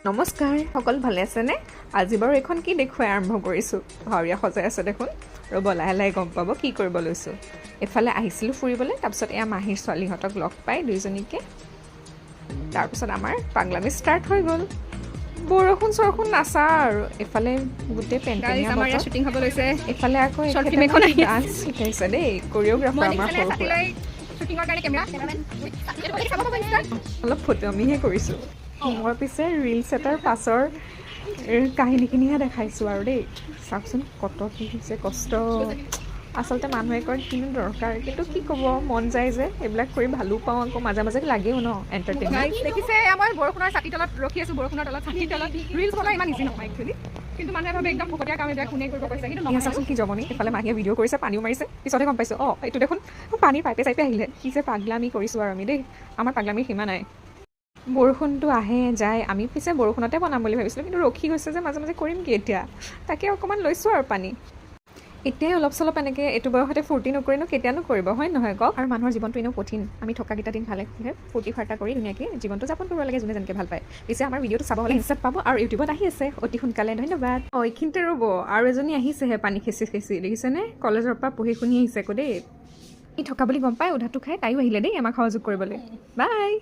নমস্কাৰ, সকলো ভালে আছেনে? আজি বাৰু এইখন কি দেখুৱাই আৰম্ভ কৰিছোঁ? ভাৱৰীয়া সজাই আছে দেখোন। ৰ'ব, লাহে লাহে গম পাব কি কৰিব লৈছোঁ। এইফালে আহিছিলোঁ ফুৰিবলৈ। তাৰপিছত এয়া মাহীৰ ছোৱালীহঁতক লগ পাই দুইজনীকে, তাৰপিছত আমাৰ পাগলামি ষ্টাৰ্ট হৈ গ'ল। বৰষুণ চৰষুণ নাচা আৰু এইফালে গোটেই পেনপেনীয়া গাইজ, আমাৰ ইয়াত বতৰ। শ্বুটিং হ'ব লৈছে। এইফালে আকৌ Short film এখন আহি আছে। ডান্স শিকাইছে দেই কৰিঅ'গ্ৰাফাৰ মই আমাৰ দেখিছেনে সৰু ছাতি সুৰা। লৈ শ্বুটিঙৰ কাৰণে কেমেৰা চাব পাব ইনষ্টাত। অলপ ফটোৱামিহে কৰিছোঁ মই। পিছে ৰিলছ এটাৰ পাছৰ কাহিনীখিনিহে দেখাইছোঁ আৰু দেই। চাওকচোন কত কি হৈছে কষ্ট। আচলতে মানুহে কয়, কিনো দৰকাৰ? কিন্তু কি ক'ব, মন যায় যে এইবিলাক কৰি ভালো পাওঁ। আকৌ মাজে মাজে লাগেও ন এণ্টাৰটেইনমেণ্ট। গাইজ, দেখিছে, এয়া মই বৰষুণৰ ছাতি তলত ৰখি আছোঁ। বৰষুণৰ তলত, ছাতিৰ তলত ৰিলছ বনোৱা ইমান ইজি নহয় একচুৱেলি। কিন্তু মানুহে ভাবে একদম ফকতীয়া কাম, এইবিলাক কোনে কৰিব কৈছে। কিন্তু এয়া নহয়। চাওকচোন কি জমনি! এইফালে মাহীয়ে ভিডিঅ' কৰিছে, পানীও মাৰিছে। পিছতহে গম পাইছোঁ, অঁ, এইটো দেখোন পানীৰ পাইপে চাইপে আহিলে। কি যে পাগলামি কৰিছোঁ আৰু আমি দেই, আমাৰ পাগলামিৰ সীমা নাই। বৰষুণটো আহে যায়। আমি পিছে বৰষুণতে বনাম বুলি ভাবিছিলোঁ, কিন্তু ৰখি গৈছে যে মাজে মাজে, কৰিম কি এতিয়া? তাকে অকণমান লৈছোঁ আৰু পানী। এতিয়াই অলপ চলপ এনেকৈ এইটো বয়সতে ফূৰ্তি নকৰিনো কেতিয়ানো কৰিব, হয় নহয় কওক? আৰু মানুহৰ জীৱনটো এনেও কঠিন। আমি থকাকেইটা দিন ভালে ভালে ফূৰ্তি ফাৰ্তা কৰি ধুনীয়াকৈ জীৱনটো যাপন কৰিব লাগে, যোনে যেনেকৈ ভাল পায়। পিছে আমাৰ ভিডিঅ'টো চাব হ'লে ইনষ্টাত পাব আৰু ইউটিউবত আহি আছে অতি সোনকালে। ধন্যবাদ। অঁ, এইখিনিতে ৰ'ব, আৰু এজনী আহিছেহে পানী খেচি খেচি। দেখিছেনে? কলেজৰ পৰা পঢ়ি শুনি আহিছে আকৌ দেই। ই থকা বুলি গম পাই উধাটো খাই তাইও আহিলে দেই আমাক সহযোগ কৰিবলৈ। বাই।